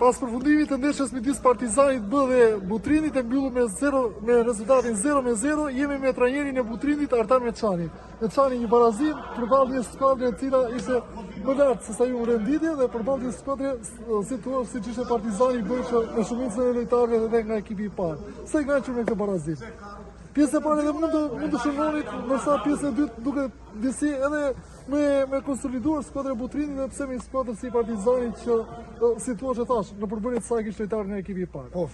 Pas përfundimit të ndeshjes midis Partizanit B dhe Butrintit e mbyllur me 0 me rezultatin 0 me 0, jemi me trajnerin e Butrintit Artan Meçani. Meçani një barazim përballë një skuadre e cila ishte më lart se sa ju në renditje dhe përballë një skuadre si thua siç ishte Partizani B që me shumicën e lojtarëve dhe nga ekipi i parë. Sa i kënaqur me këtë barazim? Pjesën e parë edhe mund të mund të shënonit, ndërsa pjesën e dytë duke disi edhe Me me konsoliduar skuadra e Butrintit edhe pse me një skuadër si Partizani që si thua që thash, në përbërje të saj kishte lojtarë nga ekipi i parë. Po.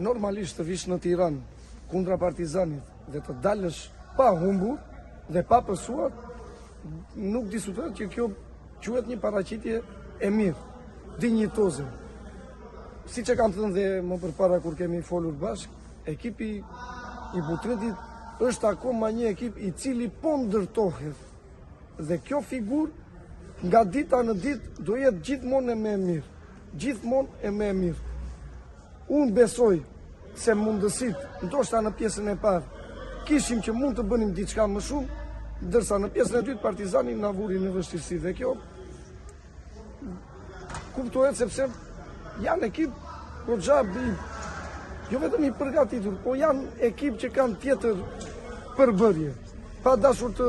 Normalisht të vish në Tiranë kundra Partizanit dhe të dalësh pa humbur dhe pa pësuar, nuk diskutohet që kjo quhet një paraqitje e mirë, dinjitoze. Siç e kam thënë dhe më përpara kur kemi folur bashkë, Ekipi i Butrintit është akoma një ekip i cili po ndërtohet dhe kjo figurë nga dita në ditë do jetë gjithmonë e më e mirë, gjithmonë e më e mirë. Unë besoj se mundësitë, ndoshta në pjesën e parë, kishim që mund të bënim diçka më shumë, ndërsa në pjesën e dytë Partizani na vuri në vështirësi dhe kjo Kuptohet sepse janë ekip goxha i jo vetëm i përgatitur, po janë ekip që kanë tjetër përbërje. Pa dashur të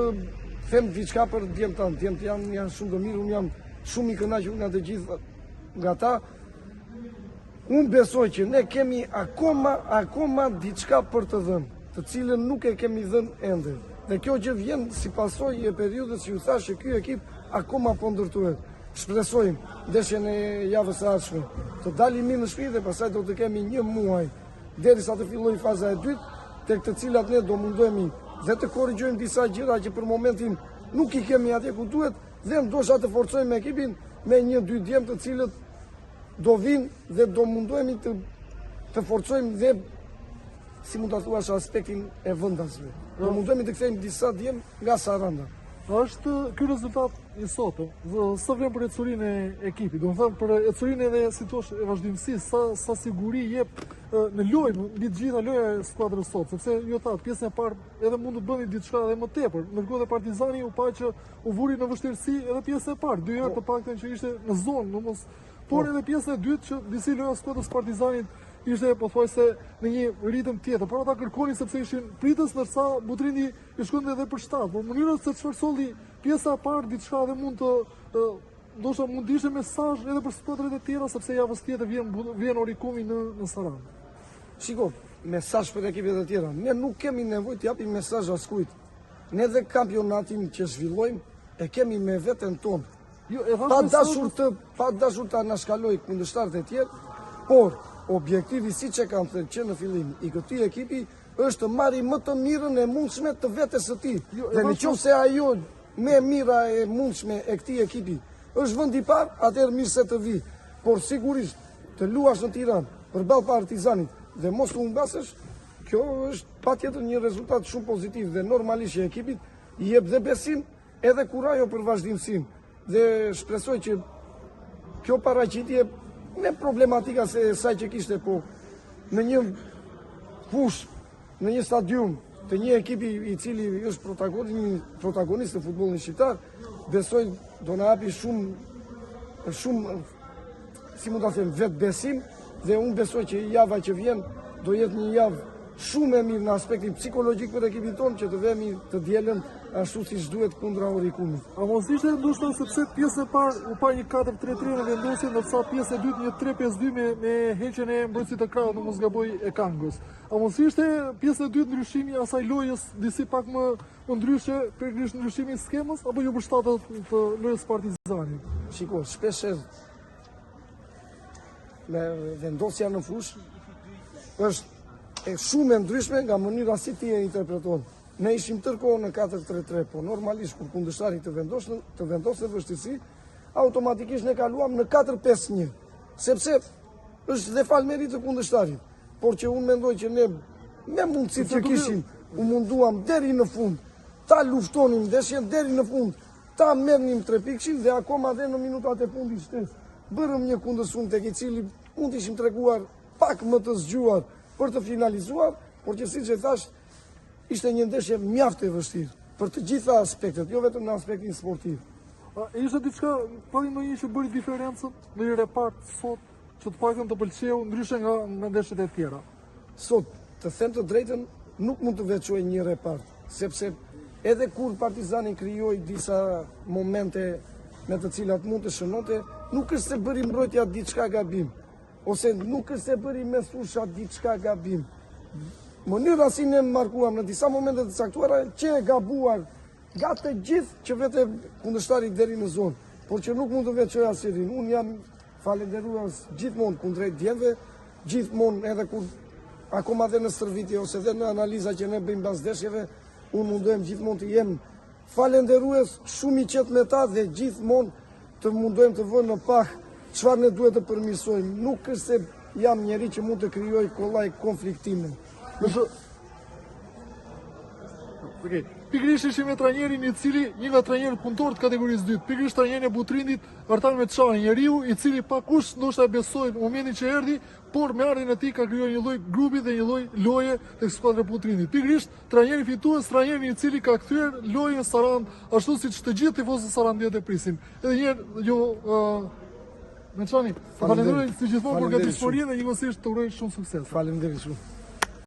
them diçka për djemtë tanë, djemtë janë janë shumë të mirë, unë jam shumë i kënaqur nga të gjithë nga ta. Unë besoj që ne kemi akoma, akoma diçka për të dhënë, të cilën nuk e kemi dhënë ende. Dhe kjo gjë vjen si pasojë e periudhës që ju thashë që ky ekip akoma po ndërtohet. Shpresojmë ndeshjen e javës së ardhshme të dalim mirë në shtëpi dhe pastaj do të kemi një muaj derisa të fillojë faza e dytë, tek të cilat ne do mundohemi dhe të korrigjojmë disa gjëra që për momentin nuk i kemi atje ku duhet dhe ndoshta të forcojmë ekipin me një dy djem të cilët do vijnë dhe do mundohemi të të forcojmë dhe si mund ta thuash aspektin e vendasve. Do mundohemi të kthejmë disa djem nga Saranda. Është ky rezultat i sotëm, sa vlen për ecurinë e ekipit, domethënë për ecurinë edhe si thosh e vazhdimësisë, sa sa siguri jep në lojë, mbi të gjitha loja e skuadrës sot, sepse ju thatë pjesën e parë edhe mund të bëni diçka edhe më tepër. Ndërkohë dhe Partizani u pa që u vuri në vështirësi edhe pjesën e parë, dy herë të paktën që ishte në zonë, në mos por po. edhe pjesën e dytë që disi loja e skuadrës Partizanit ishte pothuajse në një ritëm tjetër. Por ata kërkonin sepse ishin pritës ndërsa Butrinti i shkonte edhe për shtat. Por mënyra se çfarë solli pjesa e parë diçka dhe mund të ndoshta mund të ishte mesazh edhe për skuadrat e tjera sepse javës tjetër vjen vjen Orikumi në në Sarandë. Shiko, mesazh për ekipet e tjera. Ne nuk kemi nevojë të japim mesazh askujt. Ne dhe kampionatin që zhvillojmë e kemi me veten tonë. Jo, e pa dashur të pa dashur të anashkaloj kundërshtarët e tjerë, por objektivi siç e kam thënë që në fillim i këtij ekipi është të marri më të mirën e mundshme të vetes së tij. Jo, dhe në qoftë se ajo më e mira e mundshme e këtij ekipi është vendi i parë, atëherë mirë se të vijë. Por sigurisht të luash në Tiranë përballë Partizanit dhe mos të humbasësh, kjo është Patjetër një rezultat shumë pozitiv dhe normalisht që ekipit i jep dhe besim edhe kurajo për vazhdimësinë dhe shpresoj që kjo paraqitje me problematika se saj që kishte po në një fushë, në një stadium të një ekipi i cili është protagonist, protagonist në futbollin shqiptar, besoj do na japi shumë shumë si mund ta them, vetëbesim dhe unë besoj që java që vjen do jetë një javë shumë e mirë në aspektin psikologjik për ekipin tonë që të vemi të dielën ashtu siç duhet kundra Orikumit. A mos ishte ndoshta sepse pjesën e parë u pa një 4-3-3 në vendosje, ndërsa pjesën e dytë një 3-5-2 me me heqjen e mbrojtësit të krahut, në mos gaboj e Kangës. A mos ishte pjesën e dytë ndryshimi i asaj lojës disi pak më më ndryshe, pikërisht ndryshimi i skemës apo ju përshtatet të lojës Partizanit? Shiko, shpesh me vendosja në fushë është e shumë e ndryshme nga mënyra si ti e interpreton. Ne ishim tërë kohën në 4-3-3, po normalisht kur kundërshtari të vendos në të vendos në vështirësi, automatikisht ne kaluam në 4-5-1, sepse është dhe falë meritë të kundërshtarit. Por që unë mendoj që ne me mundësitë që kishim, u munduam deri në fund ta luftonim ndeshjen deri në fund, ta merrnim trepikëshin dhe akoma dhe në minutat e fundit shtesë. Bërëm një kundërsulm tek i cili mund të ishim treguar pak më të zgjuar për të finalizuar, por që siç e thashë, ishte një ndeshje mjaft e vështirë për të gjitha aspektet, jo vetëm në aspektin sportiv. A ishte diçka, pati ndonjë që bëri diferencën në një repart sot? që të paktën të pëlqeu ndryshe nga nga ndeshjet e tjera? Sot, të them të drejtën, nuk mund të veçoj një repart, sepse edhe kur Partizani krijoi disa momente me të cilat mund të shënonte, nuk është se bëri mbrojtja diçka gabim, ose nuk është se bëri mesfusha diçka gabim. Mënyra si ne markuam në disa momente të caktuara qe e gabuar nga të gjithë që vete kundërshtari deri në zonë, por që nuk mund të veçoj asnjërin. Unë jam Falenderues gjithmonë kundrejt djemve, gjithmonë edhe kur akoma dhe në stërvitje ose dhe në analiza që ne bëjmë mbas ndeshjeve, unë mundohem gjithmonë të jem falenderues, shumë i qetë me ta dhe gjithmonë të mundohem të vë në pah çfarë ne duhet të përmirësojmë. Nuk është se jam njeri që mund të krijoj kollaj konfliktime. Okej. Pikërisht ishim me trajnerin i cili një nga trajnerët punëtorë të kategorisë dytë, pikërisht trajnerin e Butrintit, Artan Meçani, njeriu i cili pakkush ndoshta e besoi në momentin që erdhi, por me ardhjen e tij ka krijuar një lloj grupi dhe një lloj loje tek skuadra e Butrintit. Pikërisht trajneri fitues, trajneri i cili ka kthyer lojën në Sarandë, ashtu siç të gjithë tifozët sarandiotë e prisin. Edhe një herë ju uh, Meçani, të falenderoj si gjithmonë për gatishmërinë dhe njëkohësisht të uroj shumë sukses. Faleminderit shumë.